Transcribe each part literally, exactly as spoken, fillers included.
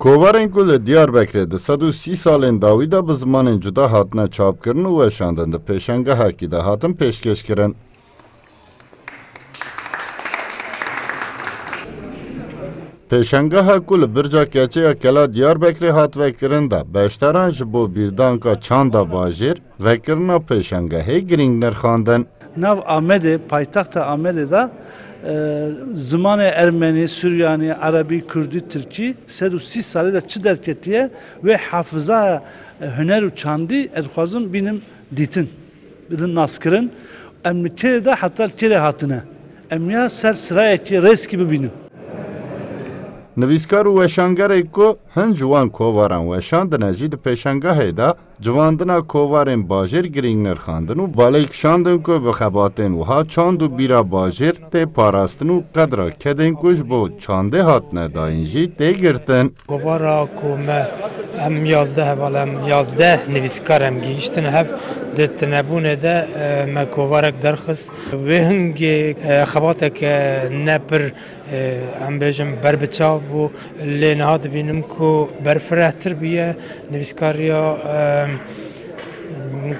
Kovarên ku li Diyarbekirê di sed û sî salên dawî de bi zimanên cuda hatine çapkirin û weşandin, di pêşengehekî de hatin pêşkêşkirin. Pêşengeha ku li Birca Keçê ya Kela Diyarbekirê hat vekirin de, beşdaran ji bo bîrdanka çanda bajêr, vekirina pêşengehê girîng nirxandin. Nav Amedê, paytexta Amedê de, e, zimanê ermenî, suryanî, erebî, kurdî, tirkî sed û sî salê de çi derketiye, wê hafiza, e, huner û çandî ez dixwazim bînim dîtin, bidin naskirin. Em li kêrê de heta li kêrê hatine. Em ya ser sirayekî rêskî bibînin. Nivîskar û weşangerê ku hin ji wan kovaran weşandine jî di pêşengehê de civandina kovarên bajêr girîng nirxandin û balê kişandin ku bi xebatên wiha çand û bîra bajêr tê parastin û qedra kedên ku ji bo çandê hatine dayîn jî tê girtin. Kovara ku me em yazdeh heval, em yazdeh nivîskar em gihîştin hev, di tinebûnê de, e, me kovarek derxist. Wê hingê, e, xebateke ne pir, e, em bêjin berbiçav bû, lê niha dibînim ku berfirehtir bûye. Nivîskariya, e,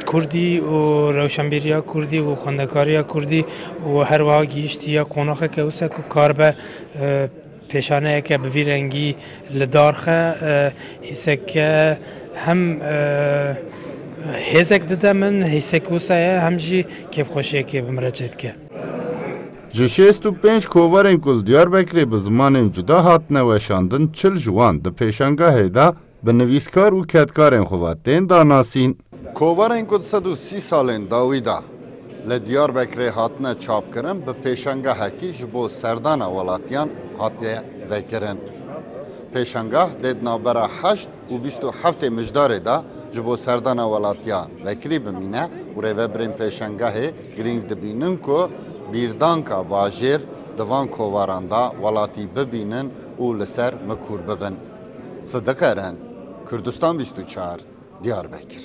kurdî û rewşenbîriya kurdî û xwendekariya kurdî û her wiha gihîştiye qonaxeke wisa ku karibe, e, pêşaneyeke bi vî rengî li dar xe, e, hîseke hem, e, hêzek dide min, hîsek wisa ye, hem jî kêfxweşiyekê bi min re çêdike. Ji şêst û pênc kovarên ku li Diyarbekirê bi zimanên cuda hatine weşandin, çil ji wan di pêşangehê de bi nivîskar û kedkarên xwe ve tên danasîn. Kovarên ku di sed û sî salên dawî de li Diyarbekirê hatine çapkirin, bi pêşangehekî ji bo serdana welatiyan hatiye vekirin. Pêşangeh dê di navbera heşt û bîst û heftê Mijdarê de ji bo serdana welatiya vekirî bimîne û rêvebirên pêşangehê girîng dibînin ku bîrdanka bajêr di van kovaran de welatî bibînin û li ser mikûr bibin. Sidiq Eren, Kurdistan bîst û çar, Diyarbekir.